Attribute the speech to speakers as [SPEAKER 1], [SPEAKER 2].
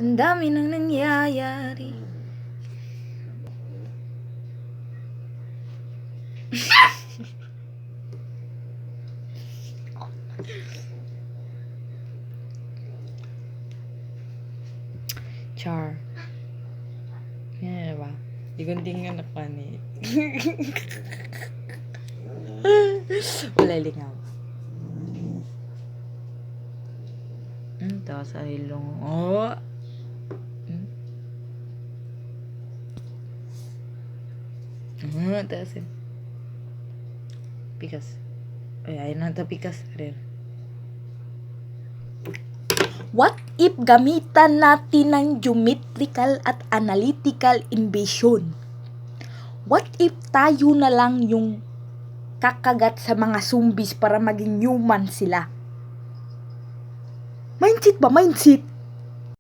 [SPEAKER 1] Ang dami nang nangyayari. Char. Yan ba? Digunting anak pa ni. Wala lingaw. Ito sa ilong. Oh. Taas yun. Pikas. Ay, ayun na ito pikas. What if gamitan natin ng geometrical at analytical invasion? What if tayo na lang yung kakagat sa mga zombies para maging human sila? Mindset ba? Mindset?